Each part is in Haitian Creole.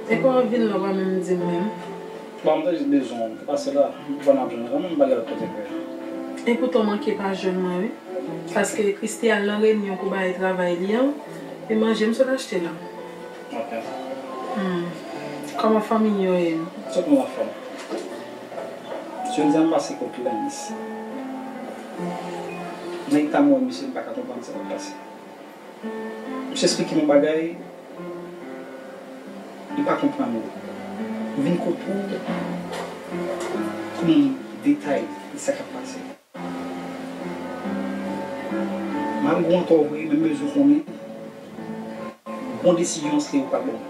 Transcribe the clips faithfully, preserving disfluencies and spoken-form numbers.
Epi w ap vin la, w pa menm di m menm. Bon, m te jis bezwen w. M te pase la, m pa nan jwenn kanmenm, m pa gen lòt kote pou ye. Epoutan w manke pa jwenn mwen, wi. Paske Christie al nan reyinyon pou bay travay li an, e manje m sot achte la. Ok. Hmm. Kòman fanmi yo ye? Tout moun anfòm. Jodi a m pase kot Lens. Nan eta m wè misye, m pa ka konprann sa k ap pase. Misye esplike m yon bagay, m pa konprann ou. M vin kote w pou m detay de sa k ap pase. M al gwo antò vre, men m bezwen konnen bon desizyon se ou k al ban m.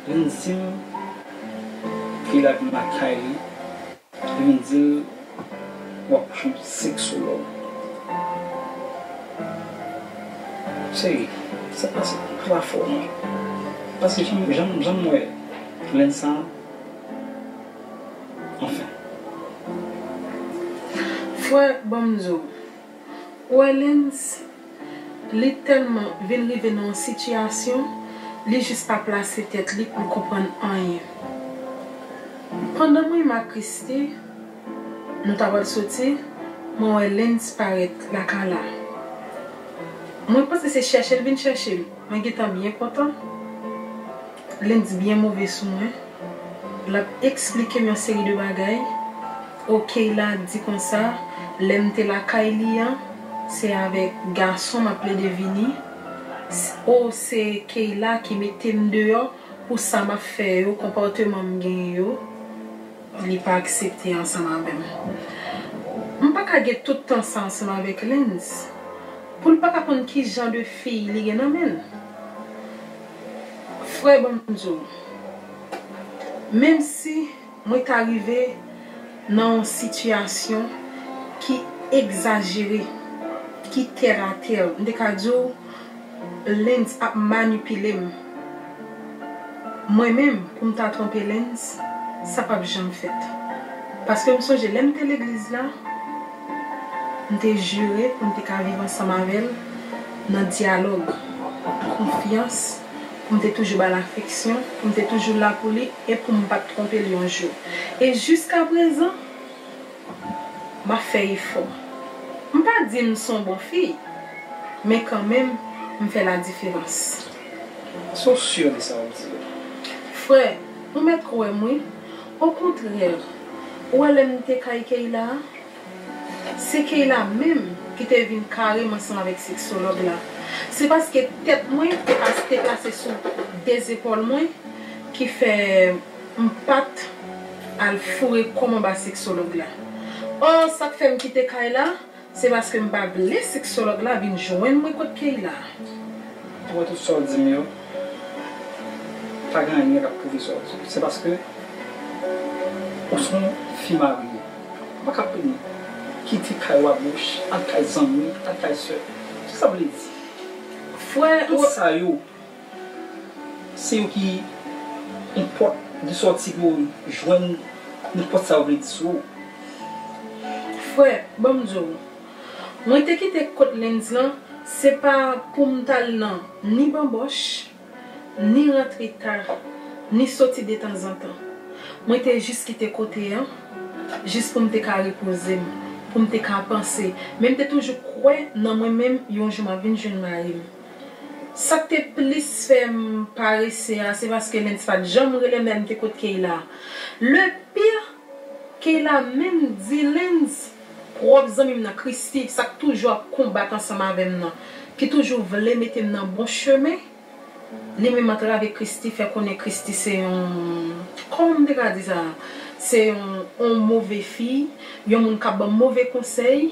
Lens di m ke l al vin lakay li. Li vin di l, w ap kouche yon seksològ. Serye, sa k pase? Plafò. Paske jan, jan, jan m wè Lens sa, anfen. Frè, ban m di w, ou wè Lens, li tèlman vin rive nan yon sitiyasyon, li jis pa plase tèt li pou l konprann anyen. Pandan mwen menm ak Christie, nou ta pral soti, mwen wè Lens parèt lakay la. Mwen panse se chèche l vin chèche m. Mwen gentan byen kontan. Lens byen move sou mwen. L ap eksplike m yon seri de bagay. O, Keyla di konsa, lè m te lakay li an, se avèk gason m ap plede vini. S-, o, se Keyla ki mete m deyò pou sa m ap fè yo, konpòteman m genyen yo. Li pa aksepte ansanm avè m. M pa ka gen tout tan sa ansanm avèk Lens. Pou l pa ka konn ki jan de fi li gen nan men l. Frè, ban m di w, menm si mwen ta rive nan yon sitiyasyon ki egzajere, ki tèratè, m te ka di w, Lens ap manipile m. Mwen menm, pou m ta twonpe Lens, sa p ap janm fèt. Paske m sonje lè m te legliz la, m te jire pou m te ka viv ansanm avè l nan dyalòg, konfyans, pou m te toujou ba l afeksyon, pou m te toujou la pou li e pou m pa t twonpe l yon jou. E jiskaprezan, m ap fè efò. M pa di m se yon bon fi, men kanmenm, m fè ladiferans. Èske w si de sa w ap di yo? Frè, ou mèt kwè m wi. Okontrè, ou wè lè m te kay Keyla a, se Keyla menm ki te vin kare m ansanm avèk seksològ la. Se paske tèt mwen te pas-, te plase sou de zepòl mwen ki fè m pa t al foure kò m anba seksològ la. Ò, sa k fè m kite kay la, se paske m pa vle seksològ la vin jwenn mwen kot Keyla. Ou wè tout sa w di m yo, pa gen anyen k ap pwouve sa w di yo. Se paske ou se yon fi marye. Ou pa ka kite kay w a bouch, al kay zanmi, al kay sè. Sa sa vle di? Frè, tout sa yo, se yo ki yon pòt de sòti pou jwenn nenpòt sa yo vle di sou ou. Frè, ban m di w, mwen te kite kot Lens lan, se pa pou m t al nan ni banbòch, ni rantre ta, ni soti detanzantan. Mwen te jis kite kote an, jis pou m te ka repoze m, pou m te ka panse. Men m te toujou kwè nan mwen menm, yon jou m ap vin jwenn mari m. Sa k te plis fè m parese a, se paske Lens pa t janm rele m lè m te kot Keyla. Le pire, Keyla menm di Lens, pwòp zanmi m nan, Christie, sa k toujou ap konbat ansanm avè m nan, ki toujou vle mete m nan bon chemen, li menm atravè Christie fè konnen Christie se yon, kòman m te ka di sa? Se yon, yon move fi, yon moun k ap ban m move konsèy.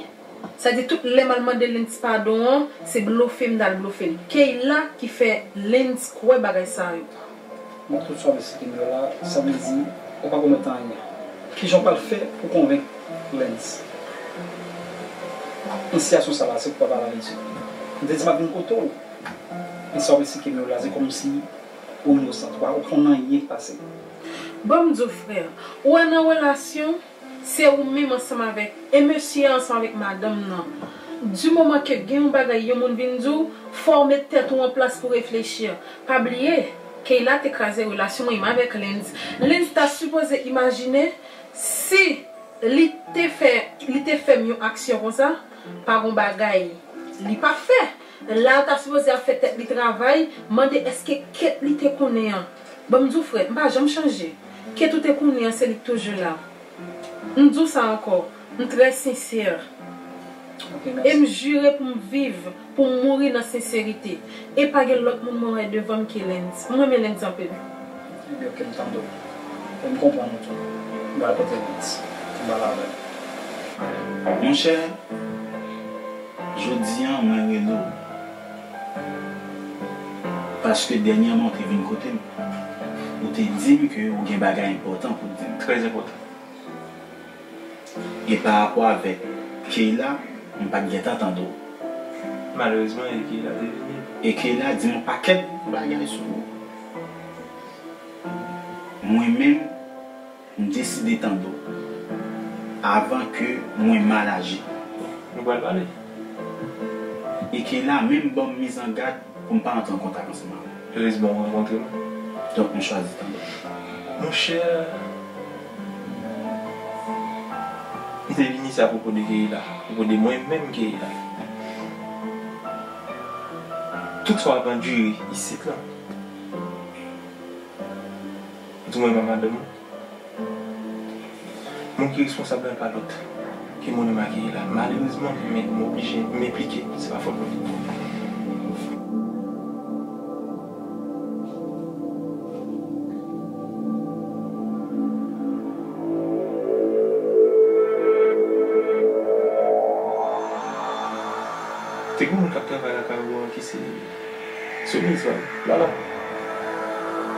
Sa di tout lè m al mande Lens padon an, se blofe m t al blofe l. Keyla ki fè Lens kwè bagay sa yo. Bon, tout sa w esplike m yo la, sa vle di ou pa pwomèt anyen. Kijan w pral fè pou konvenk Lens? Nan sitiyasyon sa la, se pou w pa pale anyen ditou. M te di m ap vin kote w. Men sa w esplike m yo la, se kòmsi ou inosan, ou pa konn anyen k pase. Ban m di w, frè, ou wè nan relasyon, se ou menm ansanm avèk, e mesye a ansanm avèk madanm nan. Di moman ke gen yon bagay yon moun vin di w, fò w met tèt ou an plas pou reflechi. Pa bliye, Keyla te kraze relasyon mwen menm avèk Lens. Lens ta sipoze imajine si li te fè, li te fè m yon aksyon konsa, pa gon bagay li p ap fè. La l ta sipoze ap fè tèt li travay, mande èske Kate li te konnen an. Ban m di w frè, m pa janm chanje. Kate ou te konnen an, se li k toujou la. M di w sa ankò, m trè sensè. Ok, e m mèsi. Jire pou m viv, pou m mouri nan senserite. E pa gen lòt moun mwen wè devan m ke Lens. M renmen Lens anpil. Ebyen, ok, m tande w. E m konprann ou tou. M pral pote Lens. M pral avè l. Monchè, jodi a, mwen rele w. Paske dènyèman, ou te vin kote m. Ou te di m ke ou gen bagay enpòtan pou w di m. Trè enpòtan. E pa rapò avèk Keyla, m pa t gentan tande w. Malerezman, e Keyla te vini. E Keyla di m yon pakèt bagay sou ou. Mwen menm, m deside tande w avan ke mwen mal aji. Nou pral pale. E Keyla menm ban m mizangad pou m pa antre an kontak ansanm avè l. Erezman w rankontre mwen. Donk, m chwazi tande w. Monchè, m te vin isi apwopo de Keyla, apwopo de mwen menm Keyla. Tout sa w ap andire isit lan, ou di mwen pa madanm ou. Moun ki responsab la pa lòt ke mwen menm ak Keyla. Malerezman, men m oblije m enplike, se pa fòt mwen. Te gen moun k ap travay lakay ou an ki se Sonis, Lala.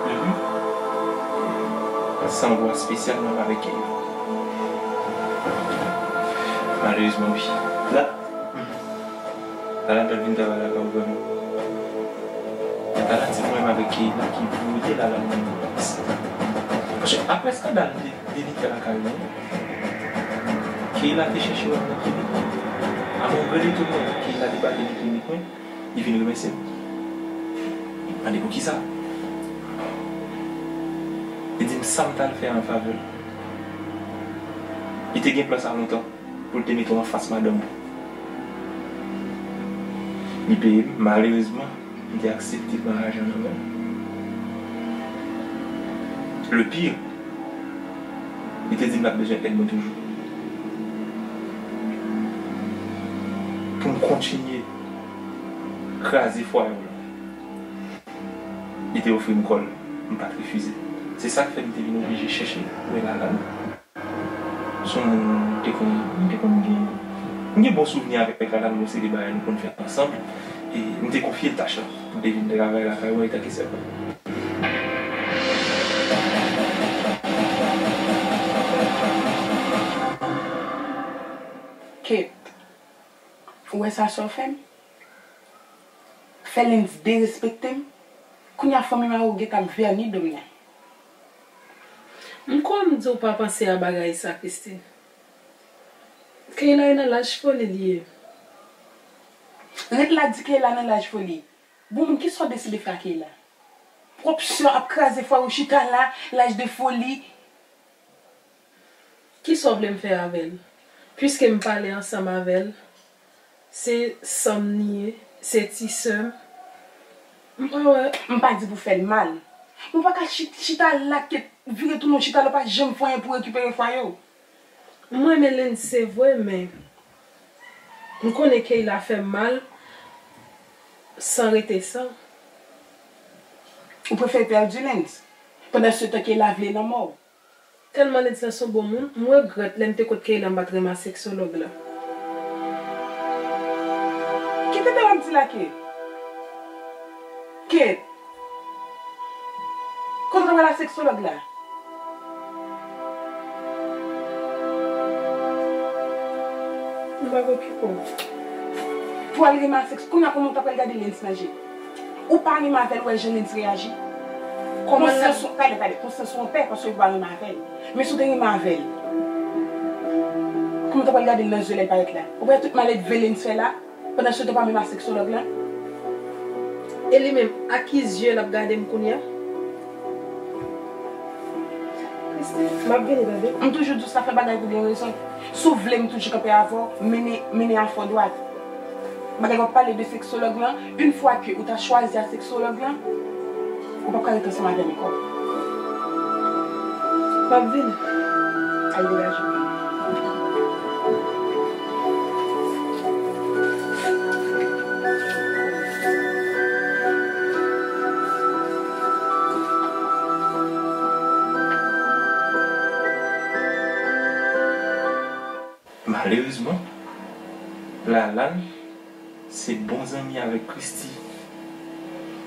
Mhm. Sa yon vwa espesyal mwen avèk Keyla. Malerezman, wi. La. Mhm. Lala t ap vin travay lakay ou vrèman. Lala di mwen avèk Keyla ki voye Lala nan polis. Paske apre eskandal de, de li fè lakay ou an, Keyla te chèche wè m nan klinik mwen. A mon gran etònman, Keyla debake nan klinik mwen. Li vin remèsye m. Mande poukisa. Li di m sa m t al fè an favè l. Li te gen plan sa lontan pou l te mete w anfas madanm ou. Li peye m, malerezman, m te aksepte pran lajan nan men l. Le pire, li te di m l ap bezwen èd mwen toujou. Pou m kontinye kraze fwaye w lan. Li te ofri m kò l, m pa t refize. Se sa k fè m te vin oblije chèche wè Lala. Se yon moun m te konn, m te konn gen, m gen bon souvni avèk Lala, nou gon seri de bagay nou konn fè ansanm. E m te konfye l tach lan pou l te vin travay lakay mwen antanke sèvant. Kate, ou wè sa sa w fè m? Fè Lens derespekte m. Kounye a fanmi m awoge k ap vèni do m nan. M kwè m di w pa panse a bagay sa, Christine. Keyla nan laj foli li ye. Ret la di Keyla nan laj foli. Bon, moun, kisa w deside fè a Keyla? Pwòp sè w ap kraze fwaye w chita la, laj de foli. Kisa w vle m fè avè l? Piske m pale ansanm avè l, se sè m li ye, se ti sè m. M pa wè. M pa di pou fè l mal. Men w pa ka chi-, chita la, Kate, vire tounen w chita la, w pa janm fè anyen pou rekipere fwaye w. M renmen Lens se vre, men m konnen Keyla fè m mal san rete san. Ou prefere pèdi Lens, pandan se tan Keyla vle lanmò w. Tèlman Lens lan se yon bon moun, m regrèt lè m te kot Keyla m pa t renmen a seksològ la. Ki tenten w ap di la, Kate? Kate, kote w t ap al a seksològ la? M pa okipe w. Pou al renmen a sèks, kounye a kòman w ta pral gade Lens nan je? Ou pa renmen avè l, ou wè jan Lens reyaji? Kòman Lens, tande, tande, konsyans ou anpè paske ou pa renmen avè l. Men si w te renmen avè l, kòman w ta pral gade l nan zye lè l parèt la? Ou pa wè tout maledve Lens fè la? Pandan se tan w pa menm a seksològ la? E li menm, a ki zye l ap gade m kounye a? M ap vini, bebe. M toujou di w sa, fè bagay pou gen rezon. Si w vle m toujou kanpe avè w, mennen, mennen afè w dwat. Bagay w ap pale de seksològ lan, yon fwa ke ou ta chwazi a seksològ lan, ou p ap ka ret ansanm avè m ankò. M ap vini. Al degaje w. Malerezman, Lalane se bon zanmi avèk Christie.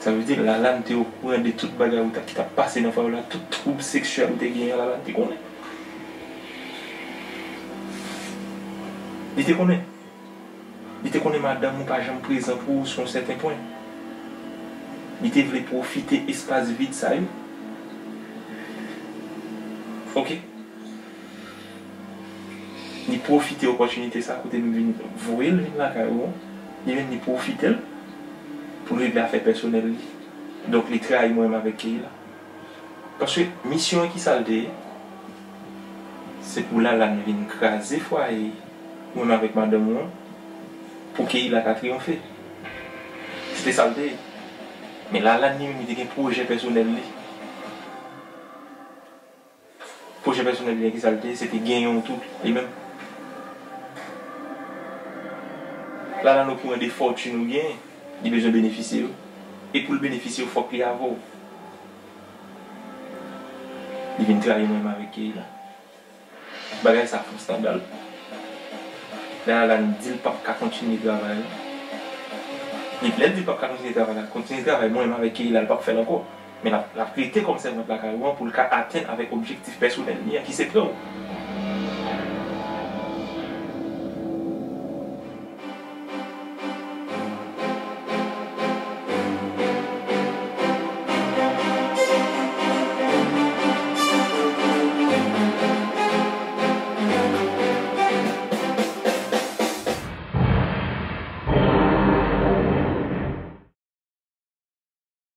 Sa vle di, Lalane te okouran de tout bagay ou ta, ki t ap pase nan fanmi w la, tout twoub seksyèl ou te genyen, Lalane te konnen. Li te konnen. Li te konnen madanm ou pa janm prezan pou ou sou yon sèten pwen. Li te vle pwofite espas vid sa yo. Oke? Li pwofite opòtinite sa kote m vin voye l vin lakay ou an. Li menm li pwofite l pou l regle afè pèsonèl li. Donk, li trayi mwen menm avèk Keila. Paske misyon an, ki sa l te ye? Se pou Lalane vin kraze fwaye ou menm avèk madanm ou an, pou Keila ka triyonfe. Se te sa l te ye. Men Lalane li menm, li te gen pwojè pèsonèl li. Pwojè pèsonèl li an, ki sa l te ye? Se te genyen w tou, li menm. Lalane okouran de fòtin ou genyen, li bezwen benefisye yo. E pou l benefisye yo, fòk li avè w. Li vin trayi mwen menm avèk Keila. Bagay sa fè yon eskandal. Lalane di l p ap ka kontinye travay la. Li, lè l di l p ap ka kontinye travay la, kontinye travay mwen menm avèk Keila, l p ap fè l ankò. Men l ap, l ap rete kòm sèvant lakay ou an pou l ka atenn avèk objektif pèsonèl li an, ki se pran w.